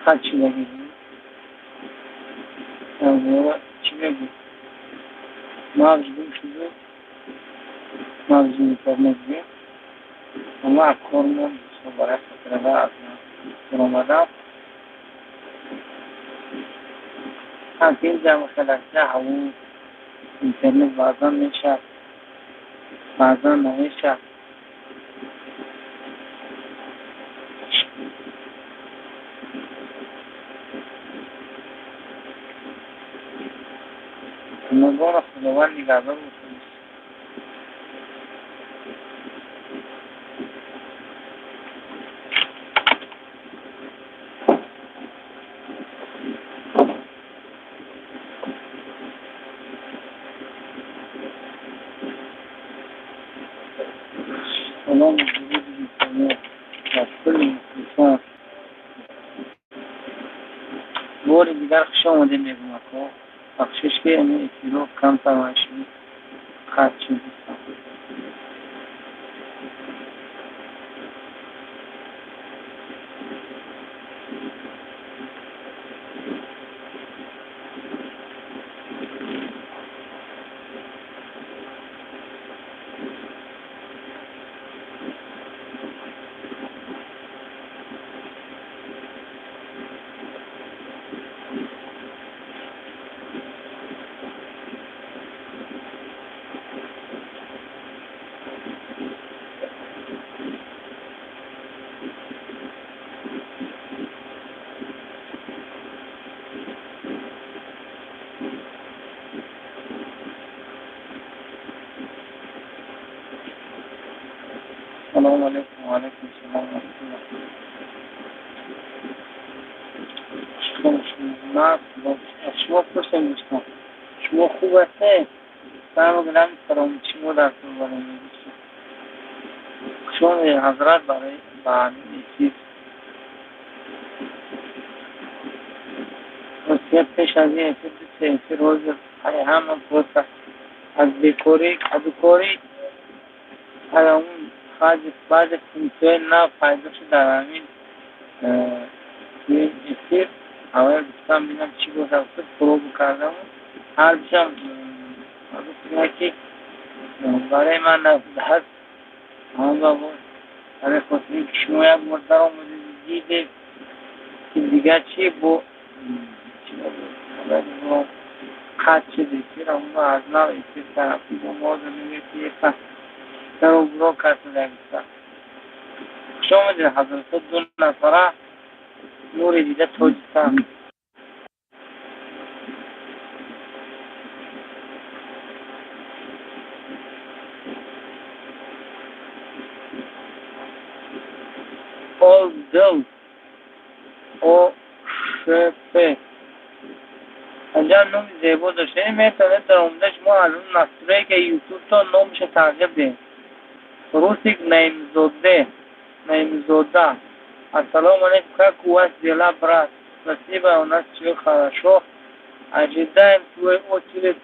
Хат шудагӣ. Чӣ мегӯ? Мавҷ гум шуду, мавҷи интернет гӯем. Ама кор монд, барои хотирава аз баромадам. Инҷа хеле ҳаво, интернет баъзан мешавад, баъзан намешавад. Ҳамагонро Худованд нигаҳдор бошад. Салом дуруд ба кулли мухлисон. Бори дигар хуш омадед мегӯям, ако. Бахшиш, ки эфиро камтар шуд, қатъ шуд, дӯстон. Салому алейкум, ва алейкум салом ва раҳматуллоҳ. Аз шумо пурсем, дӯстон, шумо хуб ҳастед? Фармудам, саломатии шумо дар кор барои дӯстон. Хуш омадед, ҳазрат, барои ба эфир. Ростия, пеш аз ин эфир ду се эфир ҳозир ҳама просто аз бекорӣ, кадукорӣ, ҳамун баъзе функсияи нав пайдо шуд дар ҳамин эфир. Аввал гуфтам, бинам чӣ бошад, проба кардаму ҳардушам гуфтам, ки барои ман ҳаст. Барои хотири ки шумо як бор даромадед, дидед, ки дигар чӣ бо қатъ шуд эфир, аммо аз нав эфир кардам. Мо мегӯяд, ки даро буро кард гуфта. Хуш омадед, ҳазратҳо, ду нафара нури дида тоҷикан. Олдл О Ш П. Аҷаб номи зебо дошт. Метавонед дар омада шумо аз он настройка ютубто номаша тағйир диҳед. Русик Наимзоде, Наимзода. Ассалому алейкум, как у вас дела, брат? Спасибо, у нас все хорошо. Ожидаем твою очередь,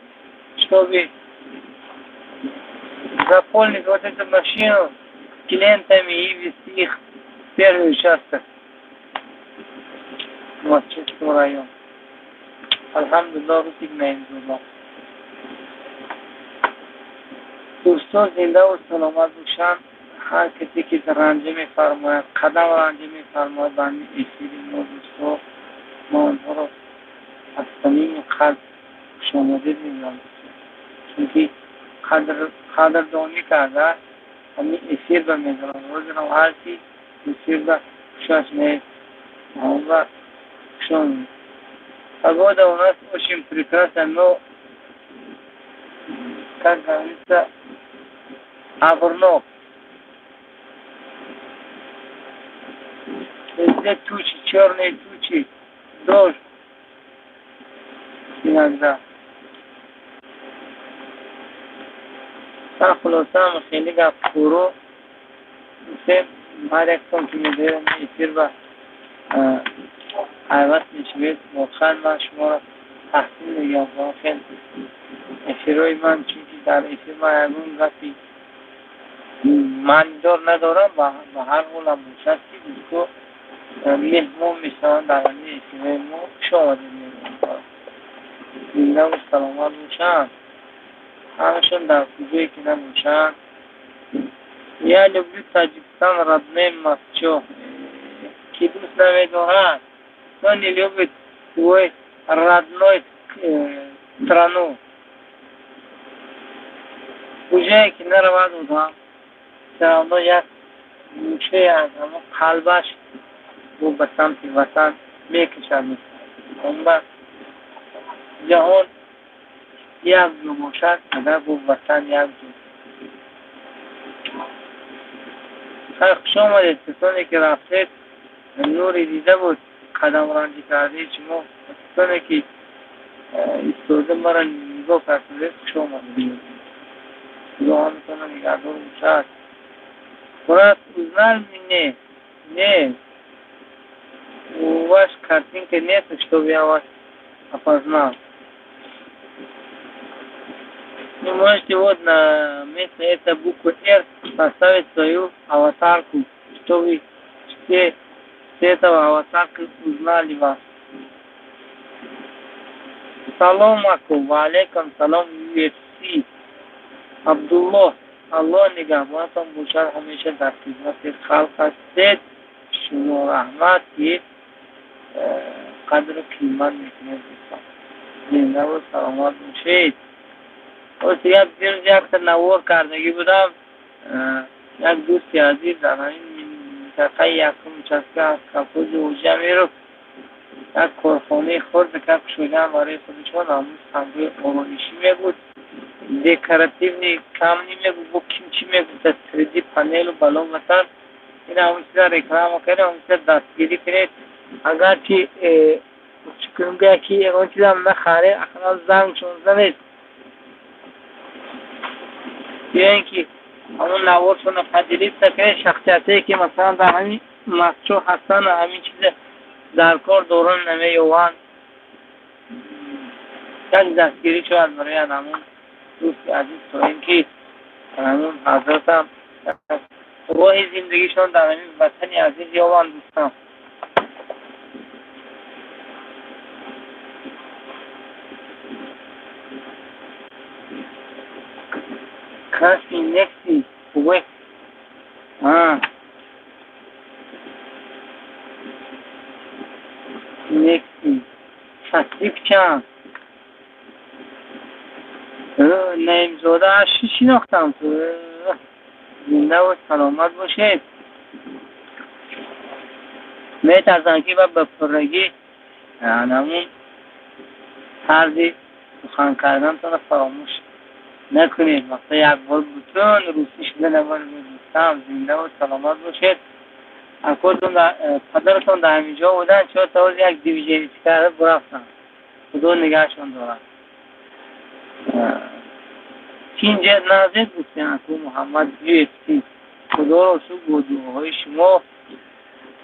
чтобы заполнить вот эту машину клиентами и вести их в первый участок в Московском районе. Алҳамдулиллоҳ, Русик Наимзода. Дӯстон зиндаву саломат бошанд. Ҳар касе ки ранҷа мефармояд, қадам ранҷа мефармояд ба ҳамин эфири мо, дӯстҳо, мо онҳоро аз самими қалб хушомадед мегӯям, чунки қадрдонӣ карда ҳамин эфир ба медорам. Ҳозирам ҳар ки эфир ба хушаш нест, ба хушон. Погода у нас очень прекрасная, но, как говорится, абрнок. Везде тучи, черные тучи, дождь иногда. Хулосаам, хеле гап фурӯ гуфтем. Ҳар яктон ки медоем эфир ба пайваст мешавед, воқеан ман шуморо таҳсин мегӯям. Хел эфирҳои ман, чунки дар эфир ман ягон гапи маънидор надорам, ба ҳар ҳолам бошад, ки дӯсто Меҳмон мешаванд дар ҳамин эфирҳои мо. Хуш омадед мегӯям. Зинда ва саломат бошанд. Ҳамашон дар куҷое ки набошанд. Я люблю Таджикистан, родной Мастчоҳ. Ки дӯст намедорад? Кто не любит свой родной страну? Куҷое ки наравад одам, всё равно як гӯшае аз ҳамон қалбаш бо ба самти ватан мекашад. Он ба ҷаҳон як ҷо бошад, агар бо ватан як ҷо. Хайр, хуш омадед, касоне ки рафтед, нури дида буд қадамранҷӣ кардаи шумо. Касоне ки истода маро нигоҳ кардед, хуш омадед. Худо ҳаматонро нигаҳдор бошад. Брат, узнал меня? Нет. У вас картинки нет, чтобы я вас опознал. Вы можете вот на место этой буквы R поставить свою аватарку, чтобы все с этого аватарки узнали вас. Салом аку, ва алейкум салом, UFC. Абдуллоҳ, Аллоҳ нигаҳбонатон бошад, ҳамеша дар хидмати халқ ҳастед. Шумо раҳмат, ки қадру қимат мекунед, дӯстон. Зиндаву саломат бошед. Як дирӯз якта навор кардагӣ будам. Як дӯсти азиз дар ҳамин минтақаи якум участка аз колхози Ҳоҷи Амиров як корхонаи хурде кушодан барои худашон, ҳамун сангҳои ороишӣ мебуд, декоративный камни мегӯ, бо ким чӣ мегуфта, 3D панелу бало ватан. Ин ҳамун чиза реклама кардем, ҳамун чиза дастгирӣ кунед. Агарчи чӣ кунем, гӯя ки ягон чизам нахаред, ақаллан зангшон занед ё ин ки ҳамун наворшонро поделиться кунед. Шахсиятое ки масалан дар ҳамин Мастчоҳ ҳастанд, ҳамин чиза дар кор дорон намеёбанд, як дастгирӣ шавад барои ҳамун дӯсти азиз, то ин ки ҳамун ҳазратам роҳи зиндагишон дар ҳамин ватани азиз ёбанд, дӯстам. Красный Некси, увы. А. Некси. Шашлик чанд? Наимзода шинохтам. Зинда ва саломат бошед. Метарсам ки ба пуррагӣ ҳамун тарзи сухан кардантонро фаромӯш накунед. Вақта як бор бутун русӣ шуда набаред, дӯстам. Зинда ва саломат бошед. Акотон, падаратон дар ҳамин ҷо буданд, чор тавоз як движение карда бурафтанд. Худо нигаҳшон дорад. Тинҷа назед, гуфтем, аку Муҳаммад UFC. Худоро шукр, бо дуоҳои шумо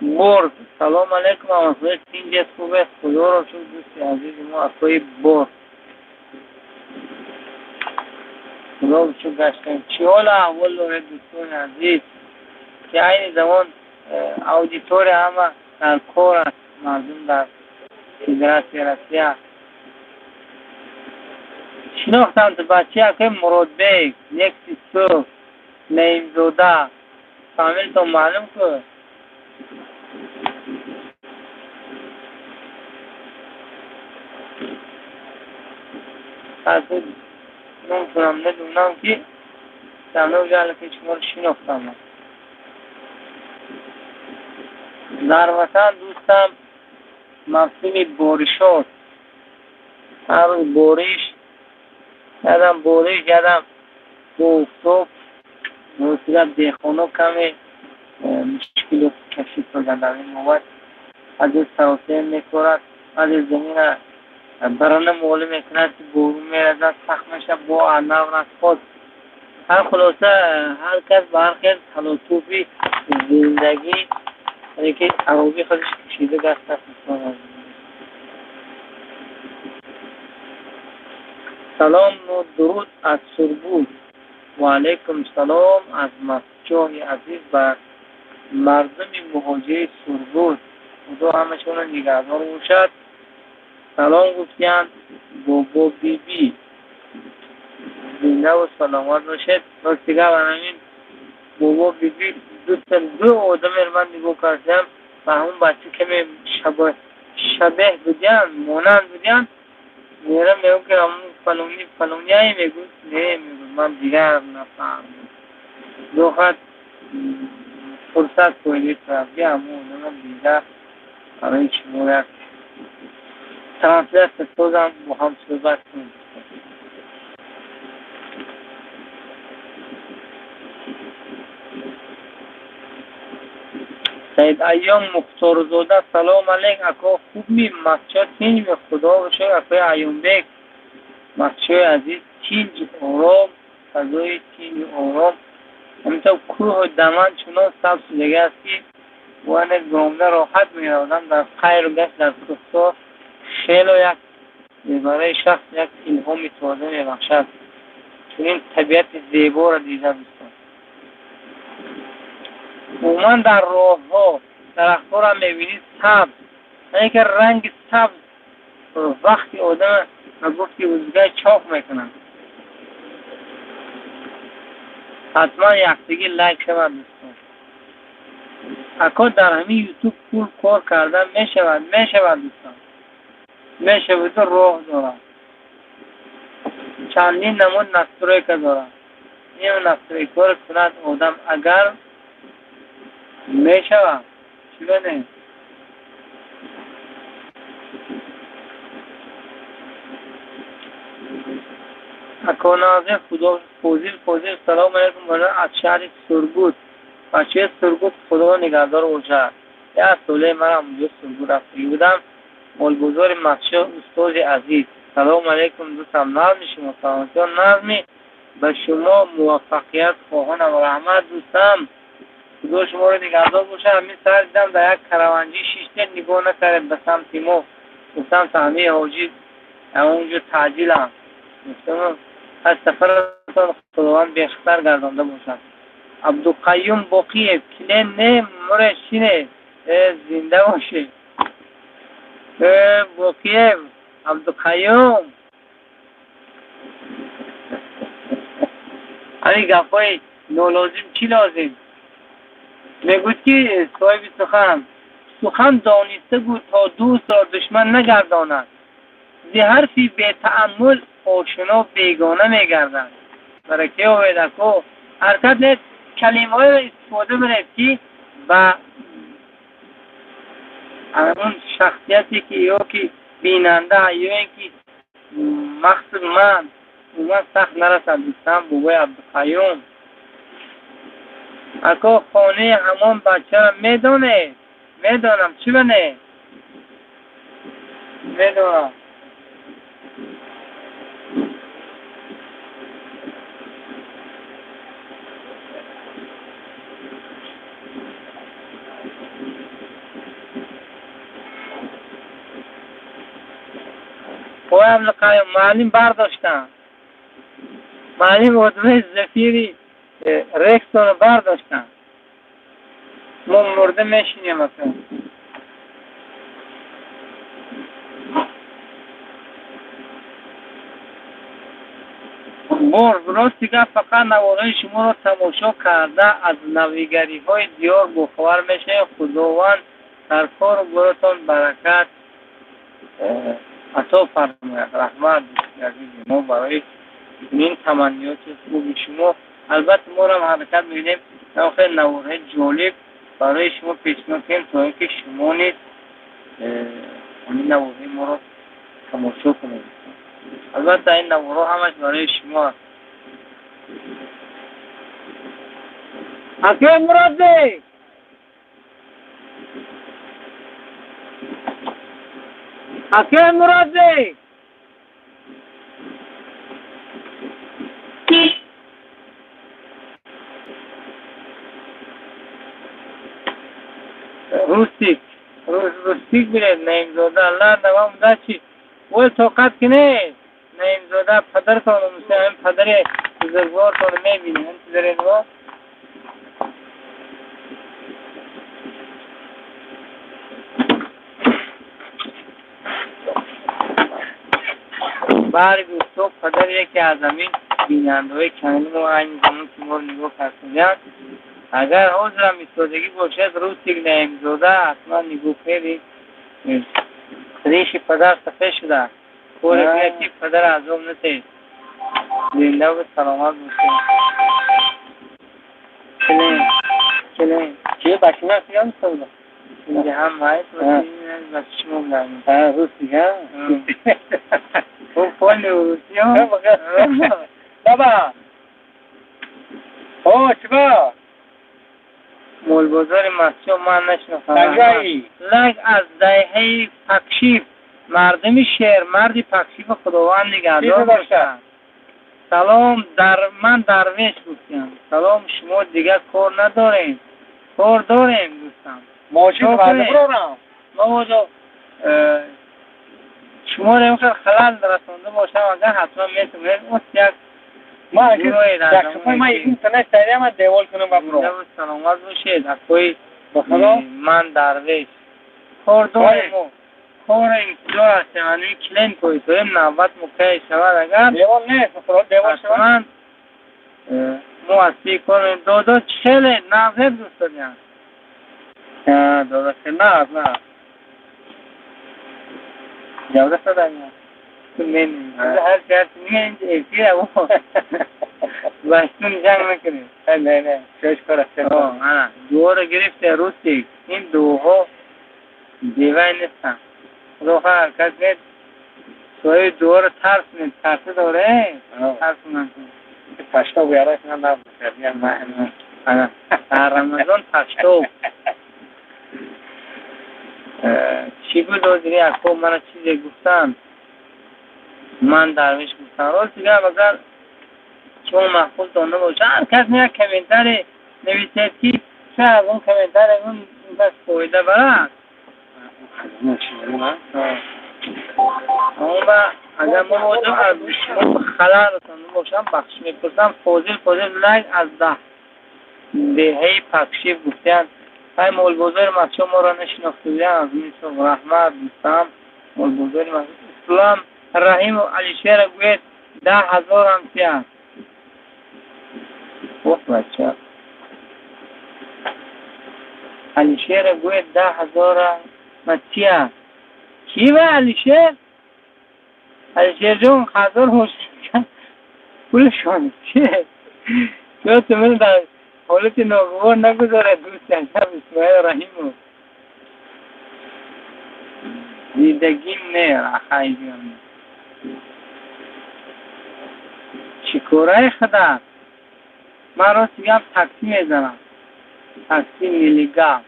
борд. Салом алейкум, ҳамасоя, тинҷет, хубе? Худоро шукр, дӯсти азизи мо, акои бор. Худо шукр гаштем. Чӣ ҳолу аҳвол доред, дӯстони азиз, ки айни замон аудитория ҳама дар кор аст, мардум дар Федератсияи Россия. Шинохтам ту, бачаи акои Муродбек, Некси Суф, Наимзода. Фамилитон маълум ку? Номтонам медонам, ки давно ки шуморо шинохтам. Ман дар ватан, дӯстам, мавсими боришот, ҳар рӯз бориш, ядам бориш, ядам бо офтоб. Ростига, деҳқоно каме мушкилот кашид доданд дар ин моват. Баъзе саросема мекорад, баъзе замина барана молӣ мекунад, ки борун меразад, сахт мешавад, бо нав расход. Ҳар хулоса, ҳар кас ба ҳар хел талотуфи зиндагӣ, яъне ки ароби худаш кашида гаштааст. Салому дуруд аз Сурбуд. Ва алайкум салом аз Мастчоҳи азиз ба мардуми муҳоҷири Сурбуд. Худо ҳамашонро нигаҳдор бошад. Салом гуфтиянд бобо биби. Зинда ва саломат бошед. Рости гап ҳамин бобо биби ду одамеро ман нигоҳ кардам, ба ҳамон бача каме шабеҳ будиянд, монанд будиянд. Мерам мегӯям ки ҳамон фалонӣ фалониае мегӯд, не мегӯд, ман дигар нафаҳмидам. Дохат фурсат фоида кард ки ҳамон одама дида барои шумо як трансляция созам, бо ҳам суҳбат кунем. Саид Айём Мухторзода, салом алейк ако, хубми? Масчо тинҷ? Худо бошад акои Айёмбек, масчои азиз, тинҷ ором, фазои тинҷу ором. Ҳаминтавр кӯҳу даман чунон сабз шудагӣ аст ки бояд гомда роҳат меравадам дар қайру гашт дар кӯҳсор. Хело як барои шахс як илҳоми тоза мебахшад чунин табиати зеборо дида дӯстон. Умуман дар роҳҳо дарахтҳоро мебинӣ сабз, яъне ки ранги сабз вақти одама ба гуфти узгай чоқ мекунад. Ҳатман якдиги лайк шавад дӯстон. Ако дар ҳамин ютуб пул кор кардан мешавад? Мешавад дӯстон, мешаваду роҳ дорад. Чандин намуд настройка дорад. Ин настройкаро кунад одам агар мешавад, чиба не? Ако Назир худо Фозил Фозил, салом алейкум аз шаҳри Сургут. Бачаи Сургут худо нигаҳдор бошад. Як соле манам онҷо Сургут рафтагӣ будам. Молбозори масчо устози азиз. Салом алейкум дӯстам, назми шумо саломатиён, назми ба шумо муваффақият хоҳонам. Раҳмат дӯстам, худо шуморо нигаҳдор бошад. Ҳамин сар дидам дар як караванҷӣ шиштед, нигоҳ накардед ба самти мо. Гуфтам саҳмии ҳоҷӣ онҷо таъҷилам. Гуфтам аз сафаратон худованд бехатар гардонда бошад. Абдуқаюм Боқиев, килен не муре шине, зинда бошед. Боқиев Абдуқаюм, ҳамин гапҳои нолозим чӣ лозим? Мегӯд ки соҳиби сухан сухан дониста гӯ то дӯстро душман нагардонад. Зи ҳарфи бетааммул ошино бегона мегардад. Баракаи овед ако, ҳаракат нед калимаҳоеро истифода баред ки ба он шахсияте ки ё ки бинанда ё ин ки махсус ман умуман сахт нарасад. Дӯстам бобои Абдуқаюм, ако хонаи ҳамон бачаро медонед? Медонам, чӣ ба не? Медонам. Ой Абдуқаюм, муаллим бардоштам. Муаллим одамаи зафири Рексонро бардоштам. Мо мурда мешинем ака. Бор рости гап фақат наворҳои шуморо тамошо карда аз навигариҳои диёр бохабар мешавем. Худованд дар кору боратон баракат ато фармояд. Раҳмат дӯсти азизи мо барои чунин таманниёти хуби шумо. Албатта моро ҳам ҳаракат мекунем хеле наворҳои ҷолиб барои шумо пешниҳод кунем то ин ки шумо низ ҳамин наворҳои моро тамошо кунед. Албатта ин наворҳо ҳамаш барои шумо аст. Акои Муродбек, акои Муродбек, Рустик, Рустик бинед, Наимзода, аллоҳ давом удачи. Ой тоқат кунед, Наимзода, падаратон, ҳамин падари бузургвортонро мебинед, ҳамин падари мо. Баъри дӯсто, падари яке аз ҳамин бинандаҳои канали мо айни замон ки моро нигоҳ карданд, агар ҳозирам истодагӣ бошад, Рустик Наимзода, ҳатман нигоҳ кунед. Риши падар сафед шуда. Коре кунед ки падар азоб натед. Зинда ва саломат бошед. Келин, келин. Чи башина сиям савда? Инҷа ҳам ҳаст, ба чишмо гардем. Ҳа, Рустик, ҳа? О, поли русиё. Баба. О, чиба? Молбозори Масҷо ман нашинохтам. Таҷаи. Лайк аз даҳаи Пакшиф. Мардуми шер, марди Пакшифи Худованд нигаҳдор бошад. Салом, дар ман Дарвеш гуфтам. Салом, шумо дигар кор надорем. Кор дорем, гуфтам. Мошин ваъда бурорам. Мабодо шуморо инқадр халал расонда бошам, агар ҳатман метавонед ос як Ман ман интернет сариама девол кунам ба буро. Саломат бошед, акои ба Худо. Ман Дарвеш. Кор дорем мо. Кор интизор ҳастем. Ҳамин клиент коитоем, навбат мукай шавад агар. Девол нест, ба Худо девол шавад. Ҳатман мо аз пи кор додо хеле нағзед дӯстодиям. Ҳа, додо хеле нағз, нағз. Ҷавда саданя. Ҳар чи мегӯяд эфир баштун ҷанг накунед. Не, не, шош кор аст. Ана дуоро гирифте, Рустик. Ин дуоҳо бевай нестанд. Худо хоҳар кас мед соҳиби дуоро тарс мед, тарса доре? Тарсунанд. Паштоб яраш на дар Рамазон паштоб. Чӣ буд ҳозири ако мана чизе гуфтанд. Ман Дарвеш гуфтам. Рост дигар агар шумо маъқул донда бошад, ҳар кас як комментаре нависед ки шояд он комментаре он кас фоида барад. Он ба агар мабодо аз шумо халал расонда бошам, бахшиш мепурсам. Фозил, Фозил лайк аз даҳ деҳаи Пакшиф гуфтаанд. Ай молбозори Масҷо моро нашинохта буданд, аз ин раҳмат гуфтам. Молбозори Масҷо Ислом Раҳимов Алишера гӯед 10,000 ҳам чи аст. Ох, бача. Алишера гӯед 10,000 ма чи аст? Ки ва Алишер? Алишерҷон ҳазор бошад. Пулшон чи? Чё ту ман дар ҳолати ногувор нагузорад дӯсти аҷаб Исмоил Раҳимов. Зиндагим не, ахайҷон. Чӣ кораи худат? Ман рост гап таксӣ мезанам. Такси нелегал.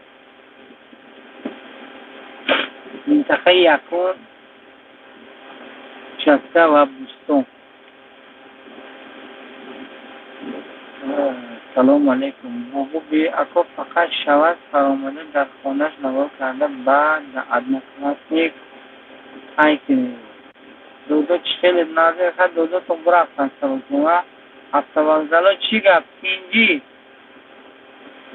Минтақаи якум Часка ва Бӯстон. Салому алайкум. Бобо би ако фақат шавад фаромада дар хонаш навор карда баъд дар Одноклассник ай кунед. Додо чӣ хеле назир хад додотон бурафтанд саросима. Автовокзало чӣ гап? Тинҷӣ.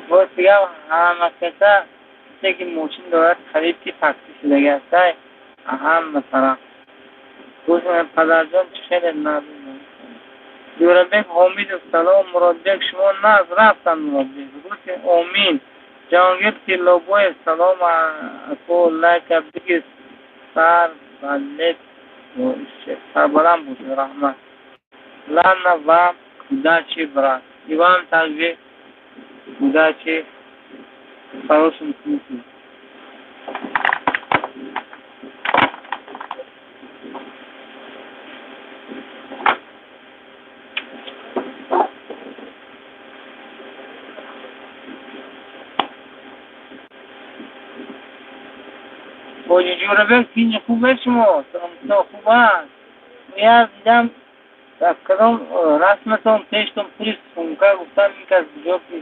Боз дигар ҳама каса касе ки мошин дорад қариб ки таксӣ шудаги ҳастай ҳама тараф. Падарҷон чӣ хеле назир. Ҷӯрабек Ҳомидов салом. Муродбек шумо наз рафтанд Муродбек. Рӯси омин. Ҷаҳонгир Тиллобоев салом ако лайка бигир сар балет сарбаланд бошед раҳмат. Ладно, вам удачи, брат. И вам также удачи в хорошем смысле. Ҳоҷи Ҷӯрабек тинҷи хубе шумо? Саломатон хуб аст? Я дидам дар кадом расматон пештон пули сумка гуфтам ин кас куҷо ки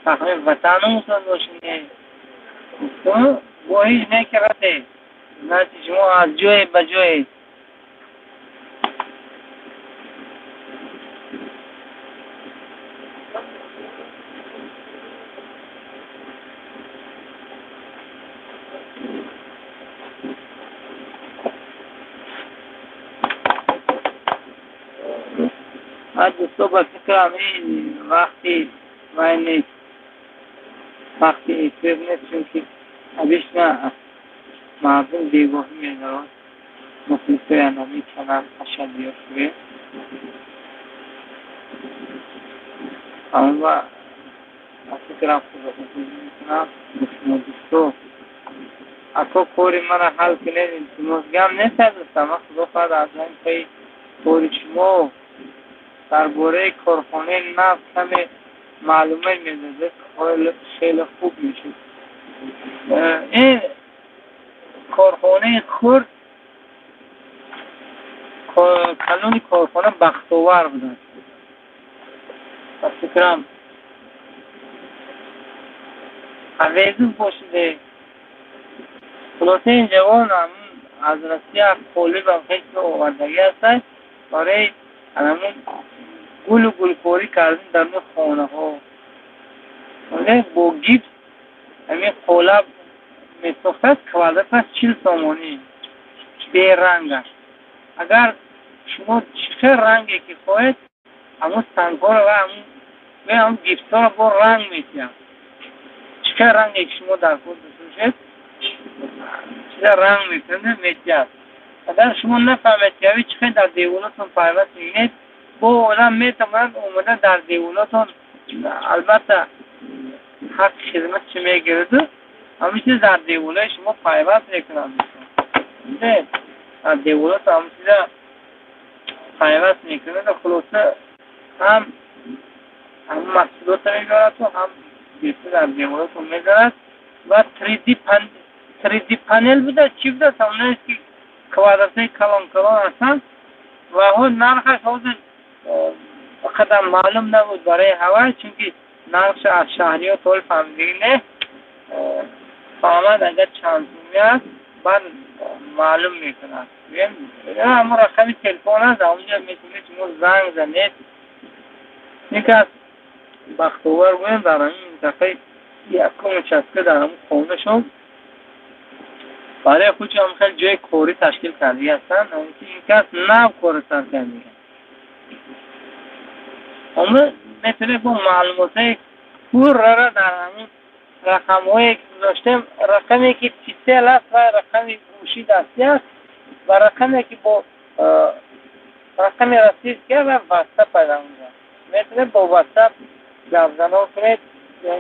тахмин ватанумтон бошед. Гуфтам бо ҳеҷ некарате. Значит шумо аз ҷое ба ҷое. Баъд дӯсто, ба фикрам, ин вақти вай нест, вақти эфир нест, чунки обычно мардум бегоҳӣ медорад, мухлисои анами канал ашадиё шуде. Амма ба фикрам, худоҳофизӣ мекунам бо шумо, дӯсто. Ако, кори мара ҳал кунед, илтимос. Гам нест, дӯста, ман худо хоҳад аз ин пайи кори шумо дар бораи корхонаи нав каме маълумот медодед, хеле хуб мешуд. Ин корхонаи хурд, калони корхона Бахтовар буданд. Ба фикрам, Авезов бошиде. Хулоса, ин ҷавон аз Россия қолибам хеле овардагӣ ҳастад барои ҳамун гулу гулкорӣ кардан дар хонаҳо. Бо гипс ҳамин қолаб месохтад, квадраташ 40 сомонӣ, беранг аст. Агар шумо чӣ хел ранге ки хоҳед, ҳамун сангҳоро ва ҳамун гипсҳоро бо ранг метиҳам. Чӣ хел ранге ки шумо дар худ дошта бошед, чиза ранг мекунад, метиҳад. Агар шумо нафаҳмед, ки ави чӣ хел дар деволотон пайваст мекунед, бо одам метавонад омада дар деволотон, албатта, ҳаққи хизматшо мегираду ҳамин чиз дар деволаи шумо пайваст мекунад. Дар деволото ҳамин чиза пайваст мекунад. Хулоса, ҳам ҳамун маҳсулотро мебараду, ҳам гирифта дар деволотон мезанад. Ва 3D панел буда, чӣ буда, ҳамонаест, ки квадратҳои калон калон ҳастанд. Ва нархаш ҳозир қадар маълум набуд барои ҳавай, чунки нархша аз шаҳриё то ҳол фаҳмидагӣ не. Фаҳмад, агар чанд сумӣ аст, баъд маълум мекунад. Ҳамон рақами телефон аст, ҳамонҷо метавонед шумо занг занед. Ин кас Бахтовар гӯем, дар ҳамин минтақаи якум участка, дар ҳамон хонашон барои худшон хеле ҷои корӣ ташкил кардагӣ ҳастанд. Ин кас нав корро сар кардагӣ. Омада метавонед бо маълумотҳои пуррара дар ҳамин рақамҳое ки гузоштем, рақаме ки Тисел аст ва рақами гӯши дастӣ аст ва рақаме ки бо рақами российский ва Ватсап пайдо мешавад, метавонед бо Ватсап гапзанон кунед,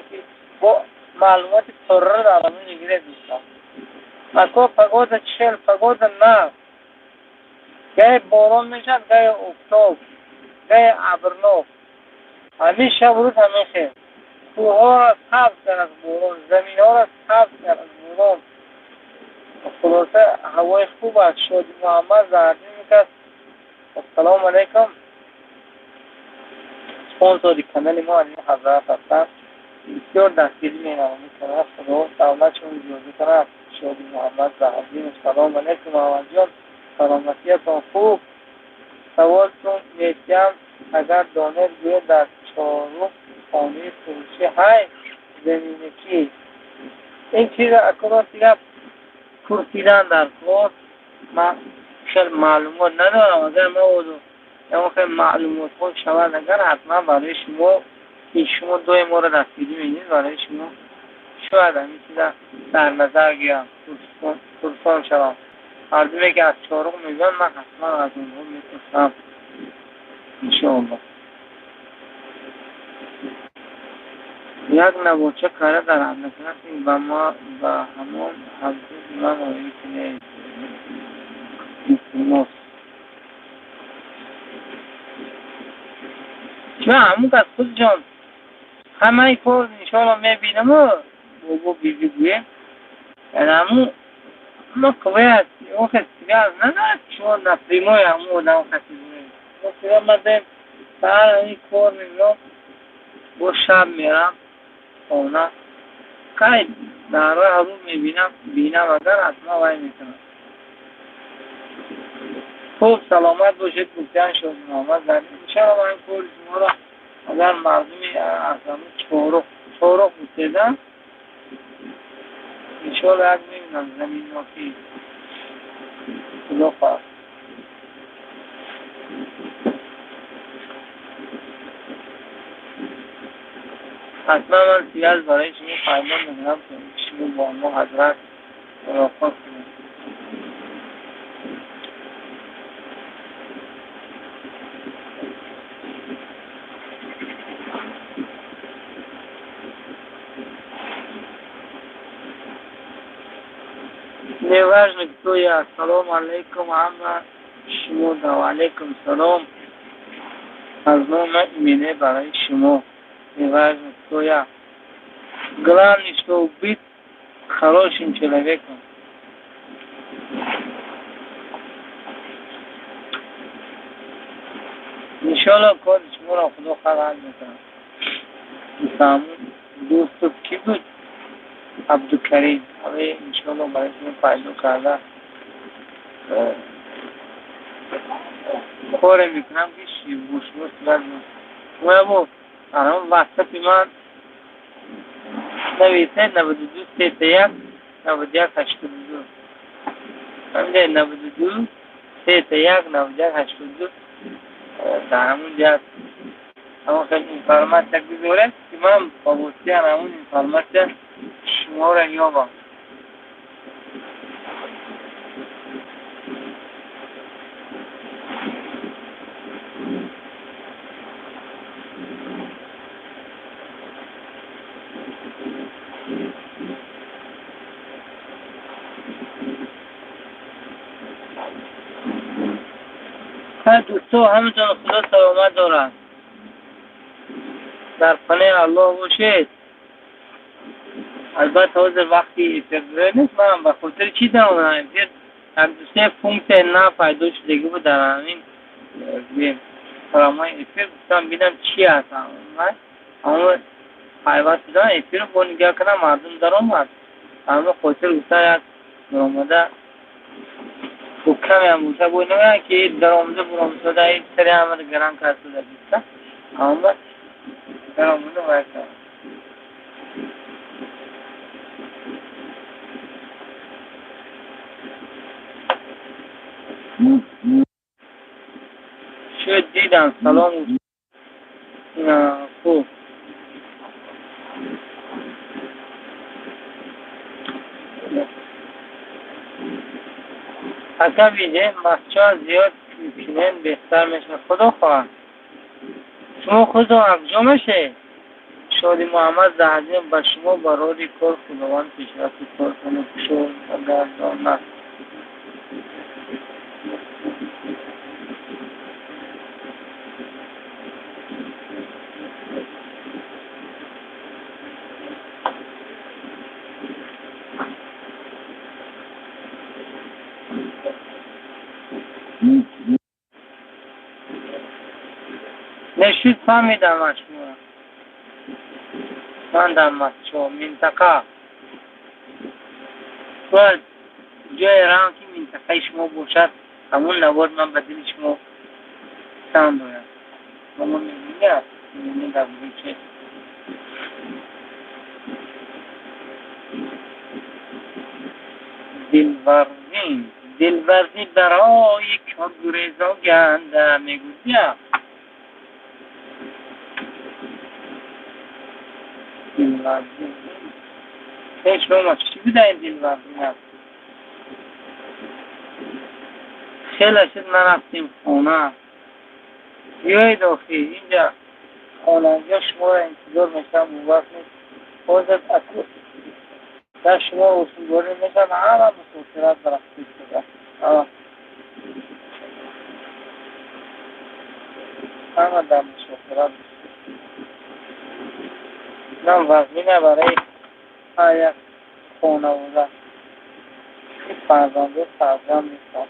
ки бо маълумоти пурра дар ҳамин мегиред. Дӯстон, ако, погода чӣ хел? Погода на гаҳе борон мешавад, гаҳе офтоб, гаҳе абрнок. Ҳамин шабу рӯз ҳамин хел. Кӯҳҳоро сабз кард аз борон, заминҳоро сабз кард аз борон. Хулоса, ҳавои хуб аст. Шоди Муҳаммад Зардин аст. Ассалому алайкум. Спонсори канали мо ҳамин ҳазрат ҳастанд, бисёр дастгирӣ менамояд канал. Худо давлатшон зиёда кунад. Шоди Муҳаммад Заҳрдинов, салому алайкум, Муҳаммадҷон, саломатиятон хуб? Саволтон метиҳам, агар донед, гӯед: дар Чорух хонаи фурӯшӣ ҳай заминакӣ? Ин чиза акнун гап пурсидан дар кор, ман хел маълумот надорам. Агар мабодо ягон хел маълумотҳо шавад, агар ҳатман барои шумо, ки шумо доим моро дастгирӣ медиҳед, барои шумо шояд ҳамин чиза дар назар гирам, пурсон шавам. Мардуме ки аз Чорух мегӯянд, ман ҳатман аз онҳо мепурсам, иншоаллоҳ. Як наворча карда дар Одноклассник ба ма ба ҳамон ҳабдуди ман оид кунед, илтимос. Чун ҳамун кас худшон ҳамаи кор, иншоалло, мебинаму бобо биби гӯем, яъне ҳамун ма қувваят охир связь надорад, шумо напрямую ҳамун одам каси гӯем. Ма доим саҳар ҳамин кор мебинам, бо шаб мерам хона. Хай, дар роҳ рӯ мебинам, бинам агар, ҳатман вай мекунам. Хуб, саломат бошед, гуфтан Шоди Муҳаммад. Иншоалло, ман кори шуморо, агар мардуми аз ҳамун Чорух гуфтеда, иншоалло, як мебинам заминноки, худо хоҳад. حتما من سیاز برای شما پیدا میکنم که شما با ما حضرت ملاقات کنید. Неважно, кто я. Салом алейкум, ҳама шумо да ва алейкум салом. Аз номи имене барои шумо. Неважно, кто я. Главное, что быть хорошим человеком. Иншаллоҳ кори шуморо Худо ҳал мекунад. Ҳамун дӯстат кӣ буд? Абдукарим. Ҳамаи иншаллоҳ барои шумо пайдо карда коре мекунам ки бо шумо сурат шумо ҳамон ватсапи ман нависед 92 31 91 82. Ҳамин 92 31 91 82 дар ҳамун ҷиҳат ҳамон хел информатсия гузоред ки ман ба воситаи ҳамун информатсия шуморо ёбам. دوستو همتون خدا سلامت دارد. در پناه الله باشید. البته حاضر وقتی افیر نیست، من به خاطر چی در آمدم افیر یک دو سه فونکت نه پیدا شدگی بود در همین پرامای افیر، گفتم بینم چی هست. من اما پیوست شدن افیر با نگاه کنم مردم در آمد. همه خاطر گفتم یک درآمده کمی هم بوده بود نمیدونم که درآمده برآمده این سری همه گران کرده بیسته اما درآمده باید کرد. شد دیدم. سلام خوب اصلا ویژه مسچا زیاد کنن بهتر میشه. خدا خواهد شما خودتون افجا میشه. شادی محمد زهدین به شما برای کار خداوند پیشرفت کار کنه شد گردان. نشید فهمیدم از شما. من در مسچا منطقه باید جای رام که منطقه شما باشد همون نوار من به دل شما سهم دارم. همون میبینی میبینی در بوده چه دلورزی دلورزی برای کگریزا گنده میگوید. دلورزی هیچ ما چی بوده این دلورزی هست؟ خیلی شد نرفتیم خونه. بیایید آخی اینجا خانه شما را انتظار میشم. اون وقت نیست حاضر اکو در شما رسول میشم همه مسافرت برفته شده همه در مسافرت من وزینه برای هر یک خانواده فرزنده فرزند نیستم.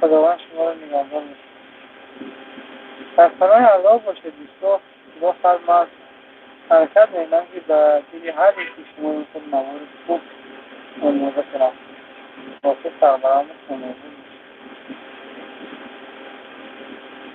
خداوند شما رو نگهدار میشه. در پناه الله باشه دوستا. خدا فرماد حرکت میدم که به دل هر یکی شما رو نوار خوب آماده کنم واسه سربرم خانواده.